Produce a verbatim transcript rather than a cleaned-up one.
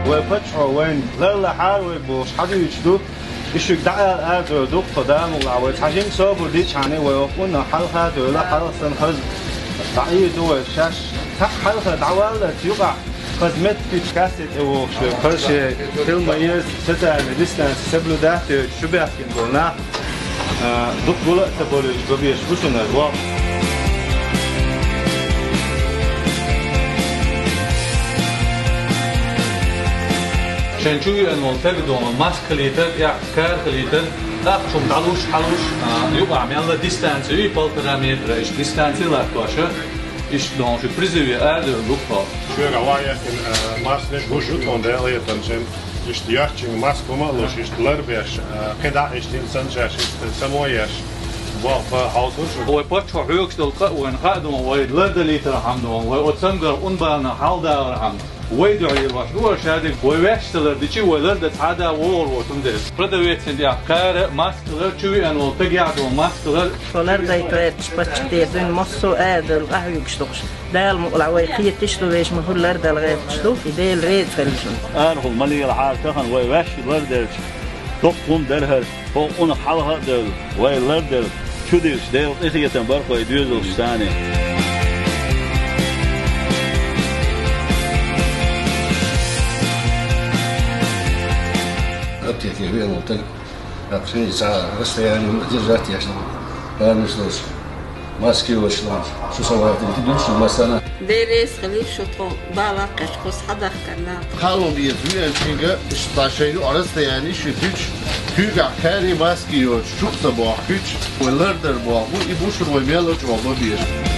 Вай паччахьо вайна ларлахьара вай бохуш хьадуьйцуш ду. И шуьга дӀаала арадевр ду-кх тхо, Дала мукъ лахь, вай цхьа жима собар дичхьана, вай оха унна хьалха а девлла, хьалха санна хаза дӀаийр ду вай шаьш. Цхьаъ хьалха дӀаваллалц юкъахь хаза меттигаш кассе тӀе вогӀуш вай, хаза шен хила ма-еззара социальный дистанци соблюдать а йойтуш чубаьхкина болу нах. А, дукха гула а ца болуьйтуш го безаш бу шуна хӀара вахт. Шен чу веана волу стага догӀу маска хилийтар, тӀехь кара хилийтар, ахча хӀума дӀалуш, хьалуш, а, юкъахь мелла дистанци ю, полтора метра, иштта дистанци латтош. Иштта догӀу шуьга призыве арадевр ду-кх тхо. Шуьга вай яхкина, а, маскаш гуш ю тхуна, Делан летарна шен. Иштта йоьттина маска хӀума а луш, иштта лар беш, а, кхин дӀа а иштта йина санна шаьш иштта само а еш, болх хьовсур шу. Вай паччахьо хьоьгуш долу къа а вайна хаа ду, вай лардалийтархьама ду, вай оцу цамгарх унбална хьалдалархьама. Вай дуьхьа лелош ду вай шадерг, вай ваьш ца лардичи, вай лардан цхьа а да вогӀур ву цундела. Продавецна тӀехь кара, маска лар, чу веана волу стагехь долу маска лар. Со лардайта гӀерташ паччахь тӀера дуьйна массо а арадевлла къахьоьгуш ду-кх шу. Дала мукъ лахь, вай кхеташ ду, вешан ма хӀума лардала гӀерташ ду, и Дела реза хуьлда шуна. Арахула ма лела хьара, тахана вай ваьш ларделча, доккха хӀума дара хӀара, хӀокху унах хьалха а девлла, вай ларделла, чудилча Делан къинхетам бара-кх вай доьзалш царна. Аптеке веана волу стаг. Апрель цхьа расстояние держать еш ду. Конечно, маски йоцуш ду. Шу салатан тидуьллуш ду массарна. Дела реза хуьлийла шу тхо бала кхечу кхуза хьадахкарна. Халло беза веанчуьнга, иштта шайн юкъа расстояние ши дуьтуш, куьйгахь карий маски йоцуш, чу а ца бохкуьйтуш, вай лардар боху, и бу шуна вай мел а чӀогӀа ма беза.